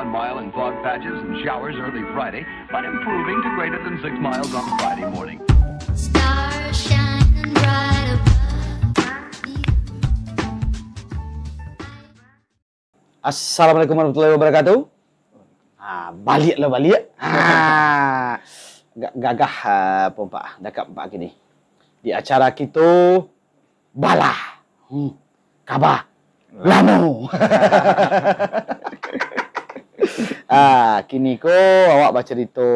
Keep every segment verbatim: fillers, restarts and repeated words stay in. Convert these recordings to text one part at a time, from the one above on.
Mile and fog patches and showers early Friday, but improving to greater than six miles on Friday morning. Stars shining bright above me. Assalamualaikum warahmatullahi wabarakatuh. Ha, baliak lah baliak. Ha. Ga- gagah ha, pompak dakap empat kini. Di acara kito balah. Hmm. Kaba. Lamo. Ah, kini ko awak bacarito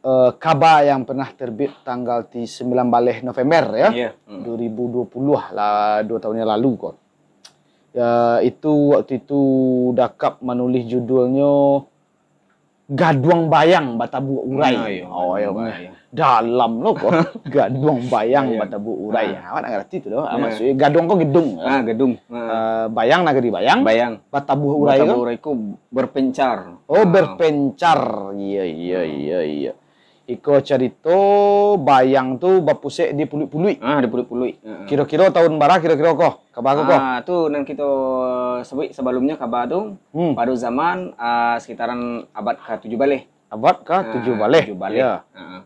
eh, kaba yang pernah terbit tanggal ti sembilan baleh November ya. Ya, hmm. dua ribu dua puluh lah, dua tahun yang lalu ko. Ya, itu waktu itu dakap manulis judulnyo Gaduang Bayang Batabuah Urai. Ah, ya, Oh, ya. Gaduang Bayang. Dalam lo ko. Gaduang Bayang Bayang. Batabuah Urai. Ah. Awak nak ngerti tu doh. Ya. Maksudnya gaduang ko gedung. Ah, gedung. Ah. Eh, bayang nagari bayang. Bayang. Batabuah urai Batabuah ko. Urai ko berpencar. Oh, Ah. berpencar. Iya, iya, iya, iya. Iko carito bayang tu bapusek di Puluik-Puluik. Ah, di Puluik-Puluik. Heeh. Kiro-kiro tahun bara kiro-kiro ko? Kaba ko? Ah, tu nan kito sebut sebelumnya kaba tu Hmm. pada zaman ah, sekitaran abad ka tujuh baleh. Abad ka Ah, tujuh baleh. Tujuh baleh. Ya. Heeh.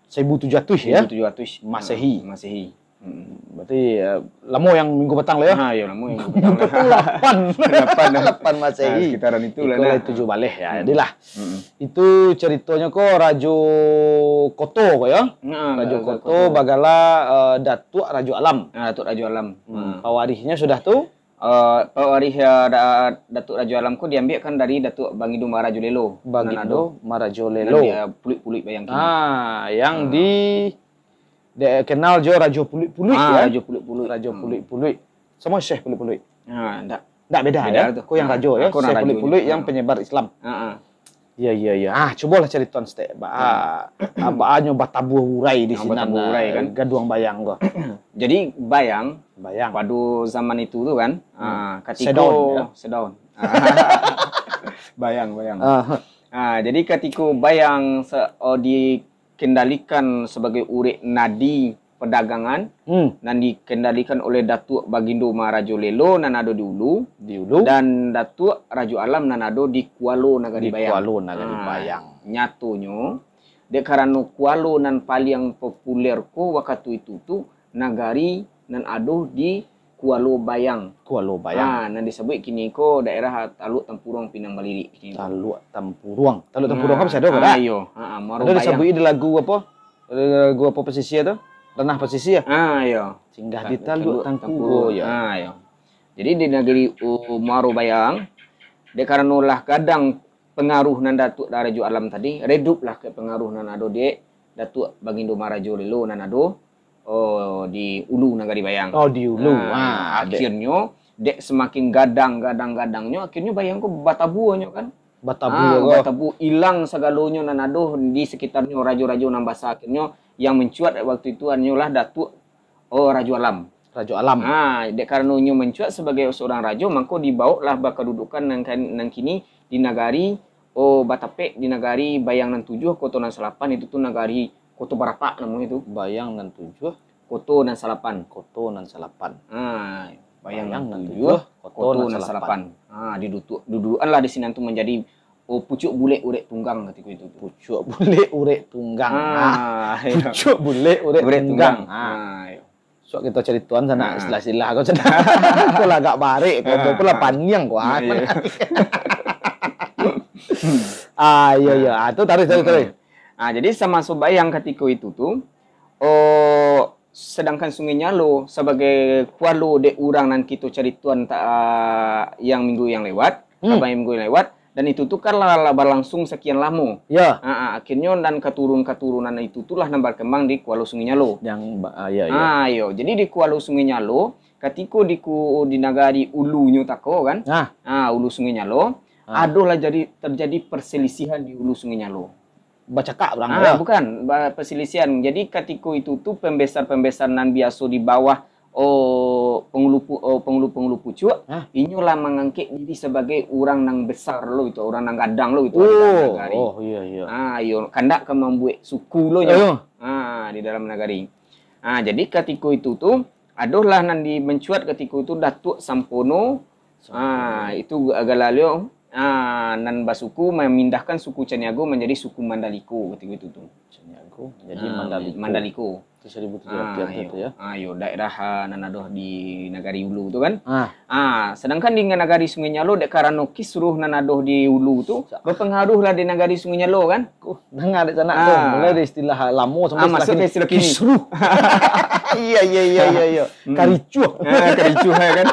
Seribu tujuh ratus ya. Tujuh ratus Masehi. Masehi. Hmm. Berarti eh, lamo yang minggu petang lah ya. Ah, ya lama yang petang lah. Lapan. Lapan, Lapan Masehi. Ah, sekitaran itulah Iko dah. Lah tujuh baleh ya. Jadilah. Hmm. Itu caritonyo ko Rajo Koto ko ya. Nah, Rajo Rajo Koto bagala eh, Datuak Rajo Alam. Ah, Datuak Rajo Alam. Hmm. Pawarihnyo sudah tu Uh, pawarih uh, da, Datuak Rajo Alam ko diambiak kan dari Datuak Bagindo Marajo Lelo. Bagindo Marajo Nan Lelo. dia Puluik-Puluik bayang kini. Ah, yang di dikenal jo Rajo Puluik-Puluik Ah, ya. Rajo Puluik-Puluik. Rajo Hmm. Puluik-Puluik. Sama Syekh Puluik-Puluik. Ah, ndak. Tak beda, Beda ya. tu. Ko yang Ah, Rajo ya, aku orang Syekh Rajo Puluik-Puluik juga. yang penyebar Islam. Ah, ah. Ya, ya, ya. Ah, cubolah cari tuan stek. Ba, ah, ba nyo batabuah urai di Yang sinan. batabuah urai, Ah, kan? Gaduang bayang ko. Jadi bayang Bayang. pada zaman itu tu kan, ah, katiko Sedaun, ya? Sedaun. bayang, bayang. Ah, Ah, jadi katiko bayang se- oh, dikendalikan sebagai urek nadi perdagangan hmm, nan dikendalikan oleh Datuak Bagindo Marajo Lelo nan ado di Ulu di ulu. dan Datuak Rajo Alam nan ado di Kualo Nagari Di Bayang. Kualo Nagari Ah, Bayang. Nyatonyo, dek karano Kualo nan paliang populer ko wakatu itu tu nagari nan ado di Kualo Bayang. Kualo Bayang. Ah, nan disabuik kini ko daerah Taluk Tampuruang Pinang Balirik kini ko. Taluk Tampuruang. Taluk Tampuruang kan Ah, masih ada kan? Ah, iyo. Ah, ah, Muaro Ada Bayang. Disabuik di lagu apa? Lagu apa pesisir tu? Ranah pesisir. Ah, iyo. Singgah Ta- di Taluk Taluk Tangkuo Tangkuo. ya. Ah, iyo. Jadi di nagari uh, Muaro Bayang, dek karano lah gadang pengaruh nan Datuak Rajo Alam tadi, reduplah ke pengaruh nan ado dek Datuak Bagindo Marajo Lelo nan ado oh, di Ulu Nagari Bayang. Oh, di ulu. Ah, Ah, dek akhirnyo dek semakin gadang gadang gadangnyo, akhirnyo bayang ko batabuahnyo kan. Batabuah Ah, ko. batabuah, ilang sagalonyo nan ado di sekitarnyo rajo-rajo nan basa, akhirnyo yang mencuat waktu itu hanyolah Datuak oh, Rajo Alam. Rajo Alam. Ah, dek karano inyo mencuat sebagai seorang rajo, mangko dibaoklah bakadudukan nan, kan- nan kini di nagari oh, batapek di nagari Bayang Nan Tujuah, Koto Nan Salapan, itu tu nagari Koto Barapak namonyo tu. Bayang Nan Tujuah, Koto Nan Salapan. Koto Nan Salapan. Ah, Bayang, Bayang Nan Nan Tujuah, Tujuah, Koto Nan Salapan. Ah, didudukanlah di sinan tu menjadi oh, pucuak bulek urek tunggang katiko itu tu. Pucuak bulek urek tunggang. Ah, Ah, iyo. Pucuak bulek urek Urek tunggang. tunggang. Ah. Ah, iyo. Sok kito cari tuan sana Ah. istilah-istilah ko sana. Ko lah agak barek ko, ko lah paniang ko. Ah. Iyo. Ah, iya iya. Ah, tu taruh taruh taruh. Ah, jadi samaso bayang katiko itu tu, oh, sedangkan Sungai Nyalo sebagai kualo dek urang nan kito cari tuan ta, yang minggu yang lewat, Hmm. abang minggu yang lewat, dan itu tu kan lah, lah berlangsung sekian lama. Ya. Ah, ah, akhirnyo dan katurun-katurunan itu tu lah nan berkembang di Kualo Sungai Nyalo. Yang ba- ah, ya ya. Ah, iyo. Jadi di Kualo Sungai Nyalo, katiko di ku, di nagari ulunyo tako kan. Nah, Ah, ulu Sungai Nyalo, Ah. adolah jadi terjadi perselisihan di ulu Sungai Nyalo. Bacakak urang Ah, ya. Bukan ba- perselisihan. Jadi katiko itu tu pembesar-pembesar nan biaso di bawah oh pengulu pu- oh, pengulu-pengulu pucuak, Hah? Inyo lah mangangkek diri sebagai urang nan besar lo itu, urang nan gadang lo itu Oh, di dalam nagari. Oh iya iya. Ah, iyo kandak ka mambuek suku lo nyo. Ayo. Ah, di dalam nagari. Ah, jadi katiko itu tu adolah nan di mencuat katiko itu Datuak Sampono. Ah, itu galalio Ah, nan basuku mamindahkan suku Caniago manjadi suku Mandaliko katiko itu tu. Caniago jadi Ah, Mandaliko. Mandaliko. Itu seribu tujuh ratus Ah, itu iyo. Ya. Ah, iyo, daerah ah, nan ado di Nagari Ulu tu kan. Ah, Ah, sedangkan di Nagari Sungai Nyalo, dek karano kisruh nan ado di ulu tu, berpengaruh lah di Nagari Sungai Nyalo kan. Dengar dek sanak tu, Ah. Mulai dari istilah lamo sampai Ah, masuk ke istilah kini. Kisruh. Iya, iya, iya, iya, iya. Karicuh. Ah, karicuh ya kan.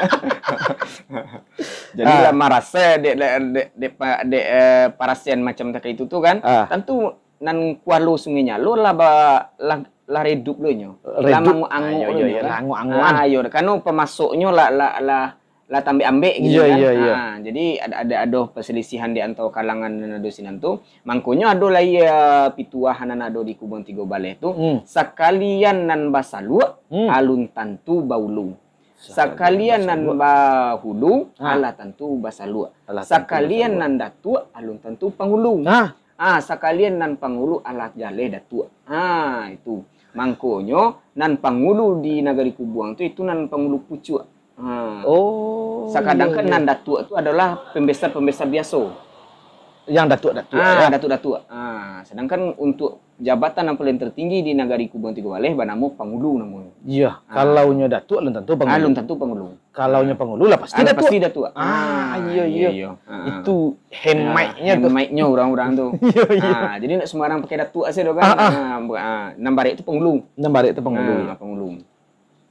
Jadi lah marasa dek dek dek, dek, pa- dek eh, parasian macam takah itu tu kan. Ah. Tantu nan kualo Sungai Nyalo lah ba, lah, lah redup lo nyo. Lah Redup. Manguk-anguk Ah, iyo, lo iyo, nyo iyo, kan. lah anguk-angukan. Ah, iyo, karano pamasoknyo lah lah lah lah tambek-ambek gitu Iyo, kan. Iyo, iyo. Ah, jadi ada ada ado perselisihan di antara kalangan nan ado sinan tu. Mangkonyo ado lah iya pituah nan ado di Kubang Tigo Baleh tu. Hmm. Sakalian nan basaluak, Hmm. alun tantu baulu. Sakalian nan bahulu, Ah. alah tantu basaluak. Alah tantu Sakalian basaluak. Nan datuak, alun tantu pangulu. Ah, Ah, sakalian nan pangulu alah jaleh datuak. Ah, itu. Mangkonyo nan pangulu di Nagari Kubuang tu itu nan pangulu pucuak. Ah. Oh. Sakadangkan Iya, iya. Nan datuak tu adalah pembesar-pembesar biaso. Yang datuak-datuak Ah, ya. Datuak-datuak. Ah, sedangkan untuk jabatan yang paling tertinggi di Nagari Kubuang Tigo Baleh banamo pangulu namonyo. Iya, kalau nyo datuak alun tantu pangulu. Alun tantu pangulu. Kalau nyo pangulu lah pasti Alah datuak. pasti datuak. Ah, iya, iya. Iya. Ah. Itu hematnya tu. Hematnya orang-orang tu. Iya, iya. Ah, jadi nak sembarang pakai datuak saja tu kan. Ah, ah. Ah, nan barek tu pangulu. Nan barek tu pangulu. Ah, pangulu.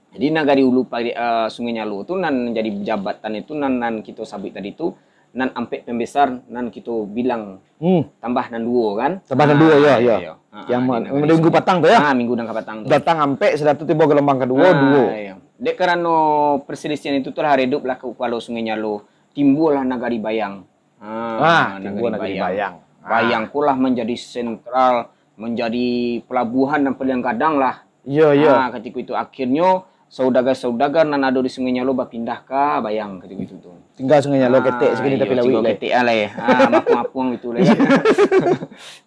Jadi Nagari Ulu Pari- ah, Sungai Nyalo tu nan jadi jabatan itu nan nan kita sabuik tadi tu nan ampek pembesar nan kita bilang Hmm. tambah nan duo kan. Tambah nan duo, ya, Ah, ya. iya. Ah, Yang ah, ma- di Nagari minggu Sungai. patang tu ya. Ah, minggu nan kapatang tu. Datang ampek, sudah tu tibo gelombang kaduo, duo. Iya. Dek karano perselisihan itu tu lah redup lah ke Kualo Sungai Nyalo, timbul lah Nagari Bayang. Ah, timbul Nagari Bayang. Ah. Bayang ko lah manjadi sentral, manjadi pelabuhan nan paling gadang lah. Iya, iya. Ah, katiko itu akhirnyo saudagar-saudagar nan ado di Sungai Nyalo bapindah ka Bayang katiko itu tu. Tinggal Sungai Nyalo ketek sakini tapi Iyo, lawik tinggal lah. Ketek lah eh. Ah, mapuang-mapuang gitu lah.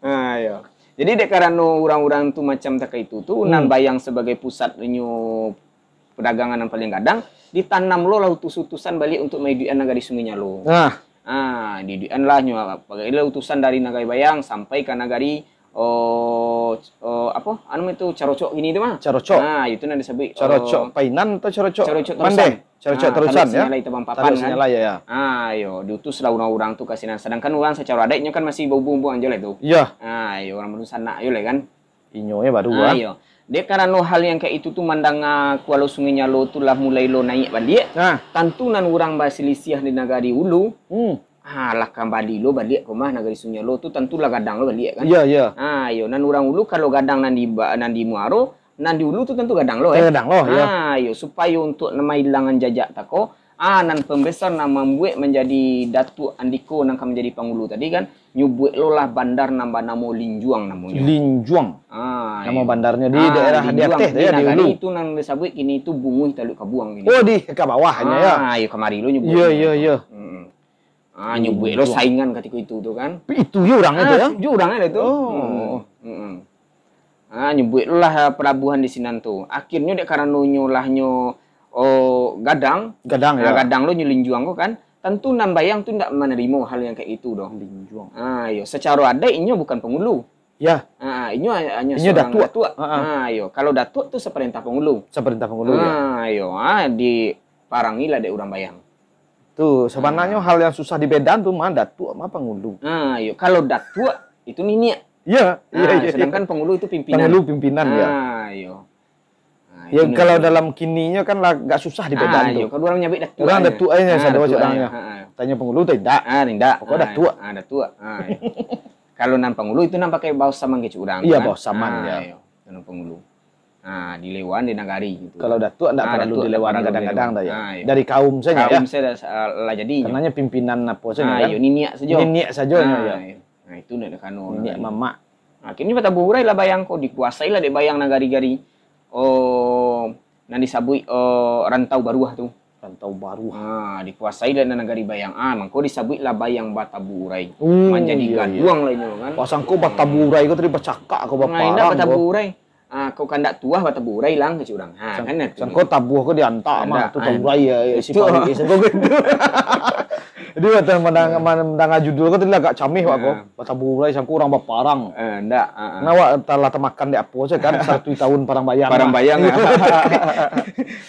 Ah, iyo. Jadi dek karano urang-urang tu macam takah itu tu, nan Bayang sabagai pusatnyo perdagangan nan paling gadang, ditanam lo lah utus-utusan baliak untuk maiduikan Nagari Sungai Nyalo. Nah, Ah, diduikan lah nyo, pagailah utusan dari Nagari Bayang sampai ka Nagari oh, oh apo anu itu Carocok gini tu mah. Carocok. Ah, itu nan disabuik Carocok oh, Painan atau Carocok Carocok Mandeh? Terusan. Carocok Ah, Terusan Taluk ya. Sinyalai Tabang Papan Taluk kan. Sinyalai ya, ya. Ah, yo, diutus lah urang-urang tu ka sinan. Sedangkan urang sacara adat nyo kan masih bahubung-hubungan jo lah tu. Iya. Ah, yo, urang badunsanak jo lah kan. Inyo ya baru Ah, ah. Iyo. Dek karano hal yang kayak itu tu mandanga Kualo Sungai Nyalo tu lah mulai lo naik baliak. Nah, Tantu nan urang basilisiah di Nagari Ulu, hmm. ah, lah kambali lo baliak ka rumah Nagari Sungai Nyalo tu tantu lah gadang lo baliak kan. Iya, iya. Ah, iyo, nan urang ulu kalau gadang nan di ba- nan di muaro, nan di ulu tu tantu gadang lo eh. Gadang lo, ya. Ah, iyo, supayo untuk mailangan jajak tako, ah, nan pambesar nan mambuek manjadi Datuak Andiko nan ka manjadi pangulu tadi kan, nyo buek lo lah bandar nan banamo Linjuang namonyo. Linjuang. Ah, Nama iyo. bandarnya di Ah, daerah di Linjuang, atas tu di ya, di Nagari hulu. Itu nan disabuik kini tu Bunguih Taluk Kabuang kini. Oh, di ka bawahnya ya. Ah, iyo kamari lo nyo buek. Iya, iya, iya. Hmm. Ah, nyo buek lo saingan katiko itu tu kan. Itu ya orangnya tu ya. Ah, tu urang ado tu. Oh. Hmm. Ah, nyo buek lo lah pelabuhan di sinan tu. Akhirnyo dek karano nyo lah nyo oh, gadang. Gadang Ah, ya. Gadang lo nyo Linjuang ko kan. Tantu nan Bayang tu ndak manarimo hal yang kayak itu doh. Linjuang. Ah, iyo, secara adat inyo bukan pangulu. Ya. Ah, inyo hanya Inyo seorang datuak. datuak. Ah, ah. Ah, iyo, kalau datuak tu seperintah pangulu. Seperintah pangulu ya. Ah, iyo, ah diparangilah dek urang Bayang. Tu sebenarnya hal yang susah dibedakan tu mah datuak mah pangulu. Ah, iyo, kalau datuak itu niniak. Iya, iya, Ah, iya. Sedangkan pangulu itu pimpinan. Pangulu pimpinan ya. Ah, iyo. Ah, Ya itu kalau niniak. Dalam kininya kan lah agak susah dibedakan Ah, tu. Iyo, kalau urang nyabik datuak. Urang Ah, datuak aja ah, sadonyo datuak urangnya. Ah, ah. Tanya pangulu tu indak. Ah, indak. Pokok Ah, datuak. Ah, datuak. Ah, iyo. Kalau nan pangulu itu nan pakai baos saman kecek urang tu Iya, kan? Baos saman Ah, ya. Iyo, nan pangulu. Ah, dilewaan di nagari gitu. Kalau datuak ndak Ah, perlu datuak ndak dilewaan perlu gadang-gadang dah dilewaan. ya. Ah, iya. Dari kaum saja Kaum ya. Saya dah, ah, lah jadi. Karenanya pimpinan apa saja Ah, kan. Iyo, niniak saja. Niniak saja Ah, ya. Iyo. Nah, itu ndak kano. Niniak mamak. Akhirnya bataburai lah Bayang ko, dikuasai lah dek Bayang nagari-gari. Oh, nan disabuik oh, Rantau Baruah tu. Rantau Baruah. Ah, dikuasai lah nagari Bayang. Ah, mangko disabuik lah Bayang bataburai. Oh, Manjadi iya, iya. Gaduang lah inyo kan. Pasang ko bataburai ko tadi bacakak ko Nah, baparang indak ko. Bataburai. Ah, kau kandak tuah bataburai lang kecek urang. Ha, kan tu. Sangko tabuah ko diantak mah Andak, tu ah. taburai ya, ya, si Itu. Pawik, ya, sangko gitu. Jadi, waktu mandanga-, mandanga judul ko tadi lah agak cameh, Wak, ko. Batabulai sangko urang baparang. Eh, ndak, ha, ha. Nah, awak lah tamakan dek apo sajo kan, saratuih tahun parang bayang lah. Parang bayang, ya.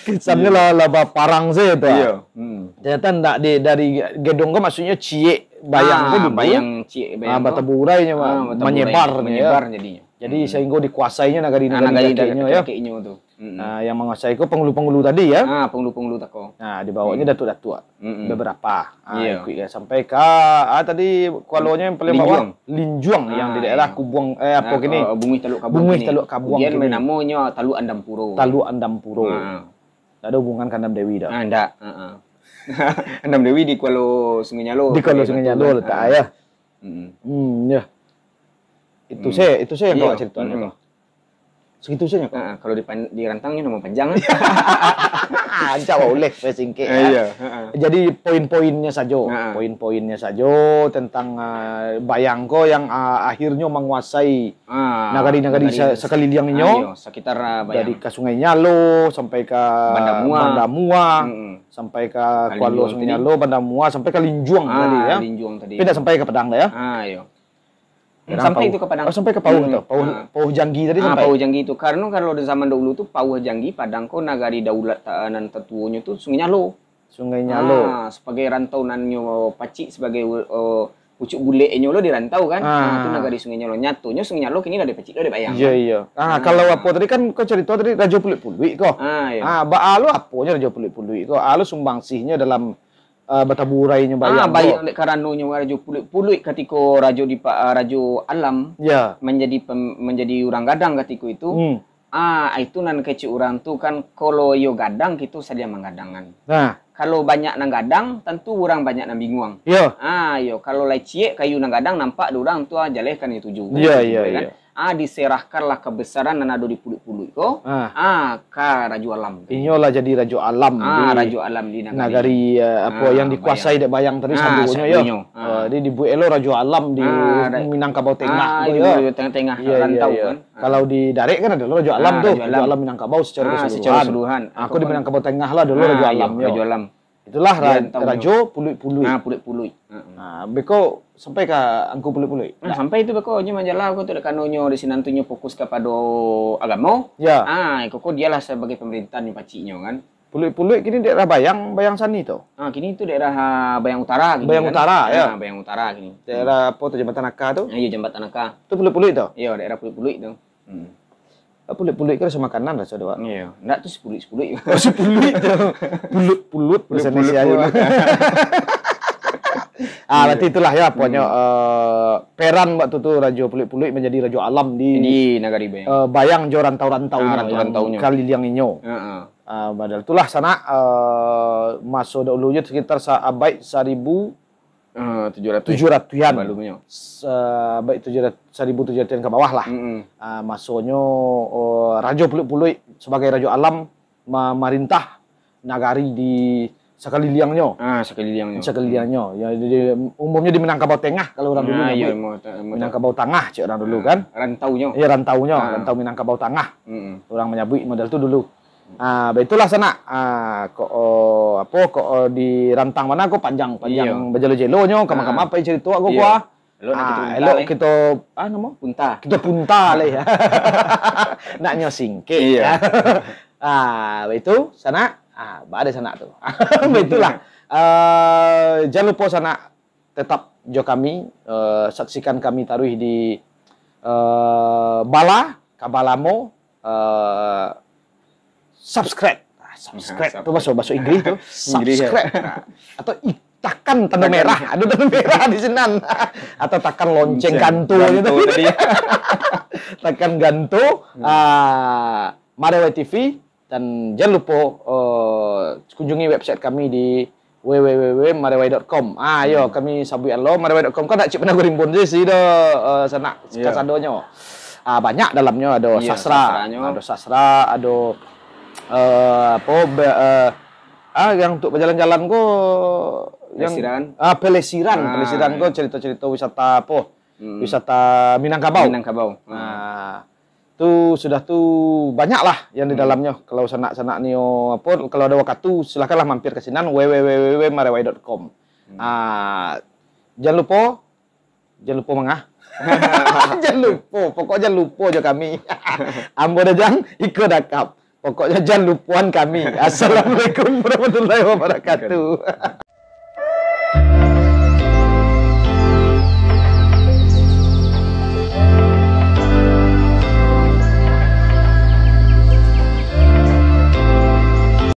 Kesannyo lah, lah baparang sajo tu, ah. Iyo. Hmm. Ternyata ndak di, dari gedong ko, maksudnyo ciek bayang ko dulu. Bayang ciek bayang ko. Ah, bataburai nyo, manyebar nyo, manyebar jadinyo. Jadi, sahinggo dikuasainyo nagari-nagari dakeknyo, ya. Dakeknyo tu. Mm-mm. Ah, yang manguasai ko panghulu-panghulu tadi, ya. Ah, panghulu-panghulu tako. Nah, dibawonyo datuak-datuak. Mm-mm. Beberapa. Ah, iyo. Ikuik, ya, sampai ka, ah, tadi kualonyo yang paling bawah, Linjuang. Linjuang yang di daerah Kubuang, eh, apo kini? Bunguih Taluak Kabuang kini. Bunguih Taluak Kabuang kini. Kemudian namonyo Taluak Andampuro. Taluak Andampuro. Ah. Ndak ada hubungan ka Andam Dewi doh. Ah, ndak. Ah, ah. Andam Dewi di Kualo Sungai Nyalo. Di Kualo Sungai Nyalo letak, ya. Mm-mm. Hmm, ya. Itu sajo, itu sajo yang kau cerita ko. Segitu sajo ko. Ha, kalau dipan-, dirantangnyo namo panjang, kan? Ancak uleh, singkek, kan? Iyo, ha. Jadi, poin-poinnyo sajo. Ha. Poin-poinnyo sajo tentang, ah, bayang ko yang, ah, akhirnyo manguasai nagari-nagari sa-, sakaliliang inyo. Ah, iyo, sekitar, ah, bayang. Dari ka Sungai Nyalo sampai ka Banda Mua. Banda Mua, sampai ka Kualo Sungai Nyalo, Banda Mua, sampai ka Linjuang tadi, ya. Linjuang tadi. Tapi ndak sampai ka Padang doh, ya. Ah, iyo. Sampai itu ka Padang. Oh, sampai ka Pauh tu. Pauh, Pauh Janggi tadi sampai. Pauh Janggi tu. Karano kalau di zaman dahulu tu, Pauh Janggi, Padang ko nagari daulat ta-, nan tatuonyo tu Sungai Nyalo. Sungai Nyalo. Ah, sabagai rantau nan nyo pacik sabagai, eh, pucuak buleknyo lo di rantau kan. Ah, tu nagari Sungai Nyalo. Nyatonyo Sungai Nyalo kini lah dipacik lo dek bayang. Iyo, iyo. Ah, kalau apo tadi kan kau carito tadi Rajo Puluik-Puluik ko. Ah, iyo. Ah, baa lo aponyo Rajo Puluik-Puluik ko? Ah, lo sumbangsihnyo dalam ah, bataburai nyo bayang. Ah, bayang dek karanonyo Rajo Puluik-Puluik katiko Rajo di pa-, ah, Rajo Alam manjadi pem-, manjadi urang gadang katiko itu. Hmm. Ah, itu nan kecek urang tu kan, kalau iyo gadang, kito sadia manggadangan. Nah. Kalau banyak nan gadang, tantu urang banyak nan binguang. Iyo. Ah, iyo, kalau lai ciek kayu nan gadang, nampak dek urang tu, ah, jaleh kan itu juo. Iyo, iyo, iyo. Ah, diserahkanlah kabesaran nan ado di Puluik-Puluik ko, ah, ka Rajo Alam. Inyo lah jadi Rajo Alam di nagari, eh, apo, yang dikuasai dek bayang tadi, sandonyo, yo. Ah, jadi dibuek lo Rajo Alam di Minangkabau Tengah tu, yo. Tengah-tengah rantau kan. Kalau di darek kan ado lo Rajo Alam tu, Rajo Alam Minangkabau secara keseluruhan. Ah, ko di Minangkabau Tengah lah ado lo Rajo Alam, yo. Itulah Rajo Puluik-Puluik. Ah, Puluik-Puluik. Heeh. Ah, beko sampai ka Angku Puluik-Puluik? Nah, sampai tu beko nyo majalah ko tu, dek kanonyo di sinan tu nyo fokus kapado agamo. Ya. Ah, iko ko dialah sabagai pamarintahan nyo paciknyo kan. Puluik-Puluik kini daerah Bayang, Bayang Sani tu? Ah, kini tu daerah, ah, Bayang Utara kini kan. Bayang Utara, ya. Ah, Bayang Utara kini. Daerah apo tu, Jambatan Aka tu? Ah, iyo, Jambatan Aka. Tu Puluik-Puluik tu? Iyo, daerah Puluik-Puluik tu. Hmm. Ah, Puluik-Puluik kan raso makanan raso tu, Pak. Iyo, ndak tu si Puluik-Puluik. Oh, si Puluik tu. Pulut-pulut bahasa Indonesia aja, Pak. Ah, berarti itulah ya, pokoknya, eh, peran waktu tu Rajo Puluik-Puluik menjadi Rajo Alam di, di Nagari Bayang. Eh, Bayang jo rantau-rantaunyo, ah, rantau-rantaunyo, yang kaliliang inyo. Heeh. Ah, padahal itulah sanak, eh, maso dahulu je sekitar sa-, abad saribu, eh, tujuh ratuih. Tujuh ratuihan. Sabalumnyo. Sa-, baik tujuh ratus, saribu tujuh ratuihan ka bawah lah. Mm-mm. Ah, masonyo, oh, Rajo Puluik-Puluik sabagai Rajo Alam mamarintah nagari di sakaliliangnyo. Ah, sakaliliangnyo. Sakaliliangnyo. Ya, di, di, umumnyo di Minangkabau Tengah kalau urang dulu nyabuik. Ah, iya, Minangkabau Tangah, cek urang dulu kan. Rantaunyo. Iya, rantaunyo, ah, rantau Minangkabau Tangah. Mm-mm. Urang manyabuik model tu dulu. Ah, baitulah sanak. Ah, kok, oh, apo, kok, oh, di rantang mano ko panjang-panjang, iyo, bajelo-jelonyo, kama-kama, ah, pai carito ko, iyo, kuah. Elok nak kito, ah, punta, elok eh, kito, ah, namo? Punta. Kito punta lah ya. Nak nyo singkek. Iyo. Ah, baitu sanak. Ah, baa dek sanak tu. Baitulah. Eh, jan lupo sanak tetap jo kami, eh, saksikan kami taruih di, eh, bala, ka balamo, eh, subscribe. Ah, subscribe. Ah, tu bahaso, bahaso Inggris tu. Inggris, ya. Subscribe. Ah, atau i-, takan tanda merah. Ado tanda merah di sinan. Atau takan lonceng gantung gitu. Lonceng gantung tadi. Takan gantung. Hmm. Ah, Marewai T V. Dan jan lupo, eh, kunjungi website kami di w w w marewai dot com. Ah, yo, hmm, kami sabuik lo, marewai dot com kan dak cik pernah gurimbun je sih do, eh, sanak, iyo, kasadonyo. Ah, banyak dalamnyo, ado, iyo, sastra, sastranyo, ado sastra, ado, eh, apo, be-, eh, ah, yang untuk bajalan-jalan ko, yang, pelesiran. Ah, pelesiran, ah, pelesiran ko, iyo, cerita-cerita wisata apo? Hmm. Wisata Minangkabau. Minangkabau. Ah. Tu sudah tu banyaklah yang di, hmm, dalamnyo. Kalau sanak-sanak nio apo, kalau ado wakatu, silakanlah mampir ka sinan, w w w marewai dot com. Ah, jan lupo, jan lupo mangah. Jan lupo, pokok jan lupo jo kami. Ambo Dajang, iko Dakap. Pokoknyo jan lupoan kami. Assalamualaikum warahmatullahi wabarakatuh.